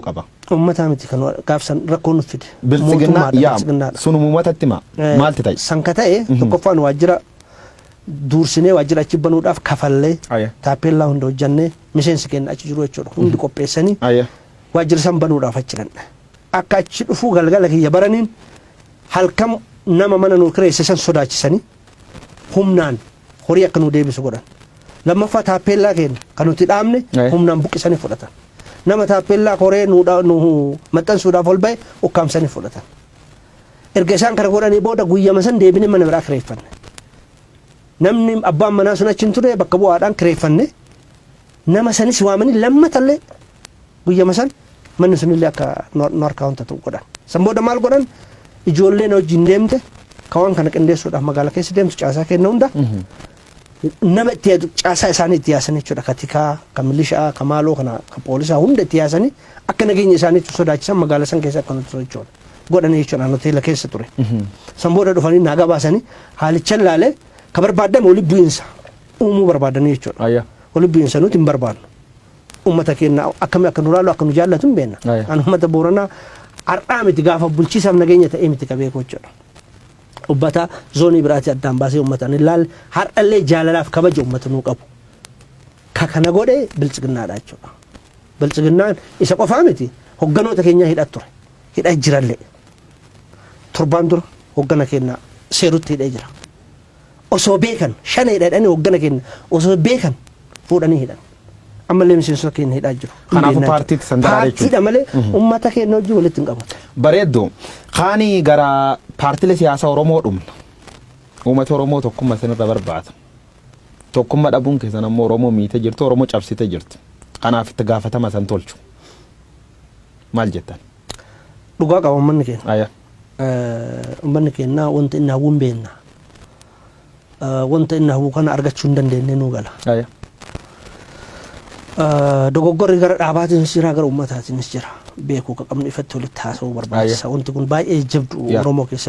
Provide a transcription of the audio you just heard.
qaba. Uummataa miti kan gaafsan rakkoo nuuf fide. Biltsiginnaa Mootummaadha, yaa biltsiginnaadha. sunum uummatatti hima. Maalti ta'e? San ka ta'e tokkoffaan waajjira duursinee waajjira achi banuudhaaf kafallee taappeellaa hunda hojjannee miseensi keenya achi jiru jechuudha. Hundi qopheessanii waajjira san banuudhaaf achi dhanne. Akka achi dhufuu galgala kiyya baraniin halkan nama mana nuu kireesse san sodaachisanii humnaan horii akka nuu deebisu godhan. Lammaffaa taappeellaa keenya kan nuti dhaabne humnaan buqqisanii fudhatan. Nama taappeellaa koree nuu maxxansuudhaaf ol ba'e ukkaamsanii fudhatan. Erga isaan kana godhanii booda guyyama san deebinee mana biraa kireeffanne. Namni abbaan manaa sun achi hin ture, bakka bu'aadhaan kireeffanne. Nama sanis waamanii lammatallee guyyama san manni sunillee akka nu harkaa wanta ta'u godhan. San booda maal godhan? Ijoolleen wajjin deemte ka waan kana qindeessuudhaaf magaalaa keessa deemtu caasaa kenna hunda nama itti yaadu caasaa isaanii itti yaasan jechuudha. Ka tikaa, ka milishaa, ka maaloo kana, ka poolisaa hunda itti yaasanii akka nageenya isaaniitti sodaachisan magaalaa san keessa akka nuti sochoonu godhanii jechuudha. Hoteela keessa ture. San booda dhufanii naa gabaasanii haalicha ilaalee ka barbaadame walitti bu'iinsa uumuu barbaadanii jechuudha. Walitti bu'iinsa nuti hin barbaadnu. Uummata keenya akkamii akka nu laalu, akka nu jaallatu hin beekna. An uummata Booranaa har'aa miti, gaafa bulchiisaaf nageenya ta'ee miti ka beeku jechuudha. Uummata zoonii biraatti addaan baasee uummata hin ilaalle, har'allee jaalalaaf kabaja uummata nuu qabu. Ka kana godhe biltsiginnaadha jechuudha. Biltsiginnaan isa qofaa miti, hogganoota keenya hidhat ture. Hidhaa jirallee. Torbaan dura hoggana keenya seerutti hidhee jira. Osoo beekan shana hidhadhanii hoggana keenya osoo beekan fuudhanii hidhan. Ammallee miseensota keenya hidhaa jiru. Kanaafuu paartiitti san daraa jechuudha. Paartiidha malee uummata keenya wajjin walitti hin qabatu. Bareeddu. Kaanii gara paartilee siyaasaa Oromoo dhumna. Uummata Oromoo tokkummaa isinirra barbaada. Tokkummaa dhabuun keessan ammoo Oromoo miite jirtu, Oromoo cabsite jirti. Kanaaf itti gaafatama san tolchu. Maal jettan? Dhugaa qaba uummanni keenya. Uummanni keenya wanta inni hawwu hin beekna. Wanta inni hawwu kana argachuu hin dandeenye nuu gala. Dogoggorri gara dhaabaatiinis jira, gara uummataatiinis jira. Beekuu ka qabnu ifatti walitti haasa'uu barbaachisa. Wanti kun baay'ee jabdu Oromoo keessatti.